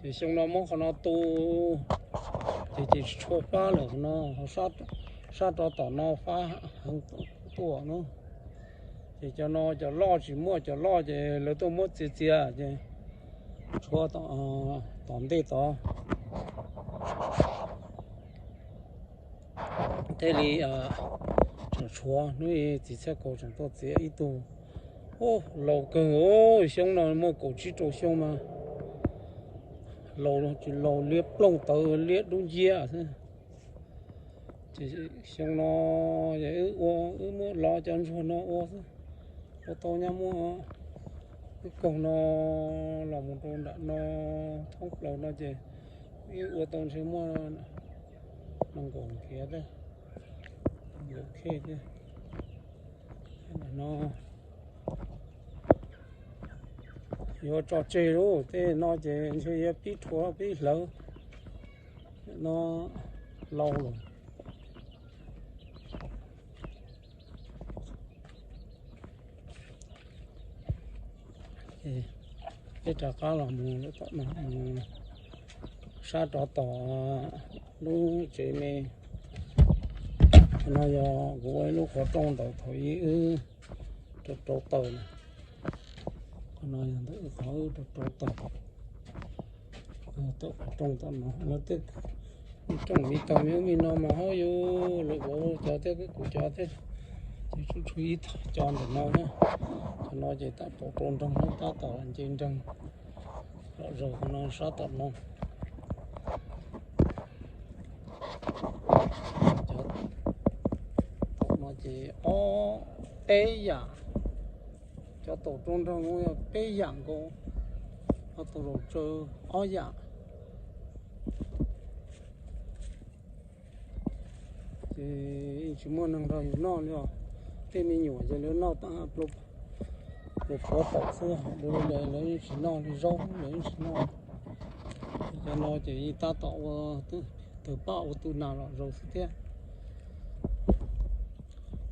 Ces xyoo no muab qhov no tu, ces ces tsis tshua fab lawm no, sab rov tom no fab heev tuaj na. Ces cov no cov loj tsis muaj, cov loj ces lawv tuaj muab txiav txiav ces tshuav tom ntej tod. Thiaj li tseem tshuav hnub txiv txhiaj kaus tseem tuaj txiav ib tug. Laus kawg, xyoo no muaj kaum tsib rau xyoo mas laus, laus liab plooj tawv liab dub nciab xwb. Ces xyoo no yog wb ua, wb muab lov cov ntsuag no ua xwb. Ua tau nyab muaj wb koog no los mus rau nram no thoob plaws no ces wb ua tau ntshe muaj nees nkaum kiag thiab, nees nkaum khej thiab. No yuav tso tseg lauj, tej no ces ntshe yuav pib rhuav pib hlawv no laus lawm. Peb rov qab los mus lawm tom no, sab rov tom lub tsev me. Qhov no yog kuv ua ib lub qhov rooj ntawm thaum ub wb rau rau taws na. Qhov no yog ntawm wb qhov wb rau rau taws. Tawm qhov rooj tom no, no tej rooj me tag me ub me no mas hauj yus lawv vauv cov thiab kuv cov thiab, ces tshuav tshuav ib co ntawm no na. Qhov no ces tam pov rau nroog, tab tom nce nroog. Los zaum qhov no sab tom no. Tom no ces ob peb yam, cov taus rau nroog no yog peb yam nkaus, ho taus zaum tsaws ob yam. Ces yeej tsis muaj neeg nrog yus noj li os. Tej me nyuam ces lawv noj pluas phuav taum xwb, lawv yeej tsis noj li zaub, lawv yeej tsis noj. Cov no ces yeej tab tom ua tawg paj ua tu nas los zaum xwb thiab.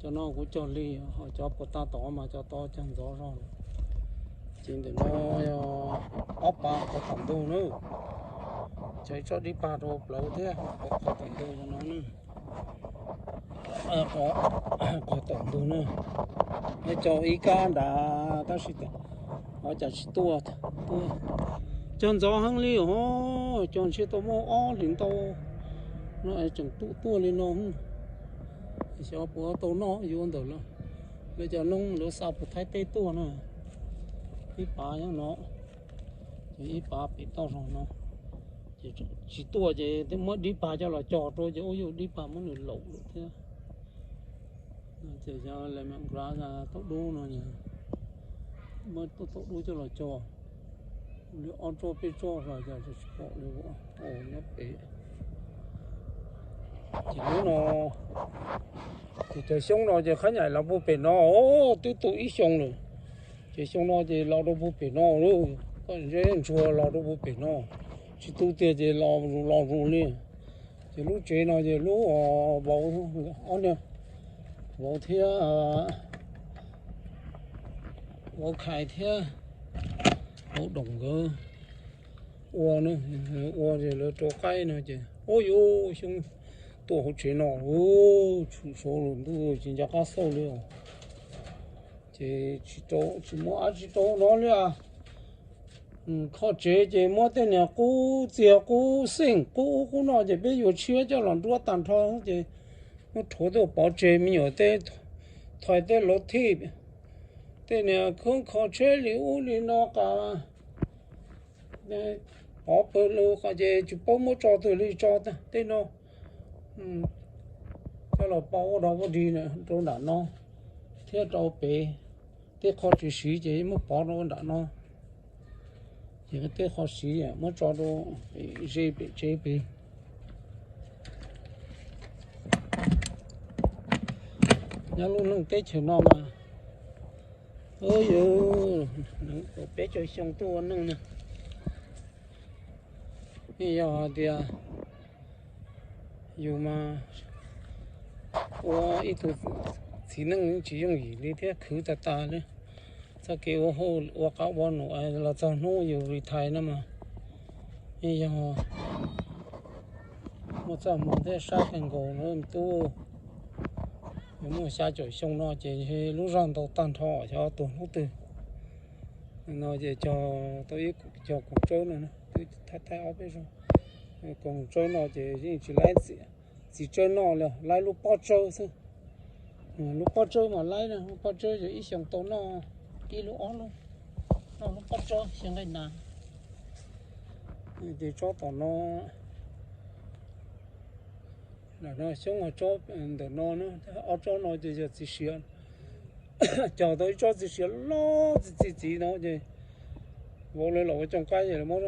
Cov no kuv cog li, ho cov puas tag tom mas cov tod cog ntxov zog. Ces ntawm no yog ob pas qhov tom ntug na, cog ib tsob dib pag rau plawv thiab qhov tom ntug no na. Qhov tom ntug na, neb cog ib kab nrad tab sis ov cas tsis tuaj, tuaj. Cog ntxov heev li os, cog ntshe tau muaj ob hlis ntau no es tseem tuaj tuaj li no. Xyov puas tau noj yuav ntawm lawv, lawv cov noob lawv xa puas Thaib teb tuaj na. Ib pas nyob no, ces ib pas pem toj zog no, ces tsis tuaj ces muab dib pag coj los cog rau ces ua yus dib pag muab nws laum lawm thiab. Ces xyov lemon grass taub dub no, muab taub dub coj los cog li ob tsob peb tsob los cas tsis pom li nyob pem. Ces hnub no ces cov xyoob no ces khab nyaim los puag pem no, twb tu ib xyoo lawm. Ces xyoo no ces los rau puag pem no lauj, koj ntsia ntsuag los rau puag pem no, tsis tu tiag ces los zus los zus li. Ces lub tsev no ces lub vauv, ob niag vauv thiab vauv Khais thiab vauv Doom nkawd ua, ua ces lawv rau qaib no ces ua yuv xyoob tuaj hauv tsev no, tshum saud lawm ntuj tsis nco qab xauj li os. Ces tsis muaj dab tsi rau no li. Kho tsev ces muab tej niag qub txiag qub xeej qub ub qub no ces peb yuav tshiab coj los nruab tag nrho ces muab rhuav tuaj pov tseg me nyuam tej, thais tej lov thij, tej niag khoob kho tsheb li ub li no qas pov pawg lug qas ces tsis paub muab tso twg li tso tej no coj los pov ua dog ua dig rau nram no thiab rau pem. Tej qho tsis siv ces muab pov rau nram no, ces tej qho siv muab tso rau pem ze pem tsev pem. Nyob lub neej teb chaws no mas, yus peb caug xyoo tuaj ua neej na, yog hais tias yus mas ua ib tug txiv neej tsis yooj yim li thiab, khwv tag tas li. Txoj kev ua hauj ua qab ua num los txog hnub yus retire no mas Yog muaj txoj hmoo thiab sab kawg nkaus no tub. Muaj xya caum xyoo no ces lub zog ntau tag nrho, xyov tuag hnub twg. No ces cog tau ib cog koom tsawb no, twb thaij thaij ob peb zaug. Koom tsawb no ces yeej tsis laib txiv tsawb noj li, laib lub pob tsawb xwb. Lub pob tsawb mas laib na, lub pob tsawb yog ib xyoos tau noj ib lub ob lub, noj lub pob tsawb xyaw nqaij nas. Ces tsob tom no, lam no xyoob tsob ntawm no na, ob tsob no ces yog txiv siav. Cog tau ib tsob txiv siav loj txi txiv txiv no ces vauv lawv los ua cooj qab ces lawv muab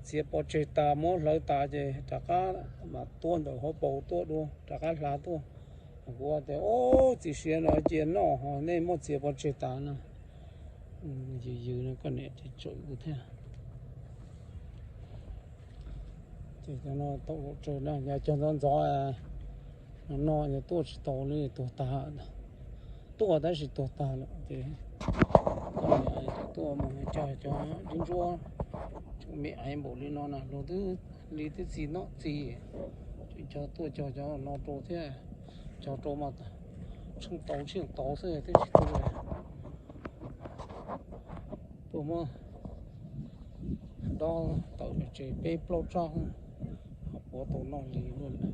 txiav pov tseg tas, muab hlawv tas ces rov qab mas tuaj ntawm hauv paus tuaj dua, rov qab hlav tuaj. Kuv tias, Ub, txiv siav no cia noj ho nej muab txiav pov tseg tas no. Yws yws no koj niam ces tsawm kuv thiab. Ces cov no tau tsawg na, yog cog ntxov ntxov no no tuaj tsis tau li, tuag tag. Tuaj tab sis tuag tag lawm ces tuaj mus cog cov dib ntsuab tseem me aiv npaum li no na, luag twb li twb txi noj txi, tseem cog tuaj cog cov no rau thiab. Cog rau mas tsheej tau tsheej tau xwb twb tsis tuaj. Tuaj muab dob tawm tsev peb plaub tsob, ho puav tau noj li luaj lawm.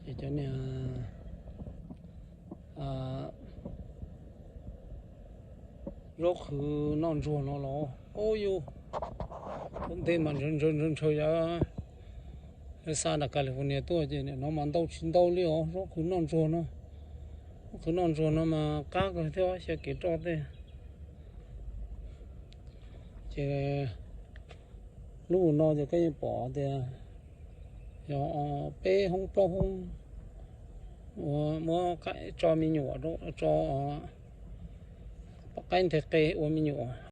Ces cov niag zaub qhwv noj ntsuag no los, ub yus, ua ntej mas ntshaw ntshaw ntshaw yov xa nram California tuaj ces nim no mas ntau tsis ntau li os, zaub qhwv noj ntsuag no. Zaub qhwv noj ntsuag no mas qab kawg thiab xyaw kev roj tej. Ces lub no ces koj yeej pom tias yog peb hoob plaub hoob uas muab tso me nyuam, tso qaib nteg qe ua me nyuam.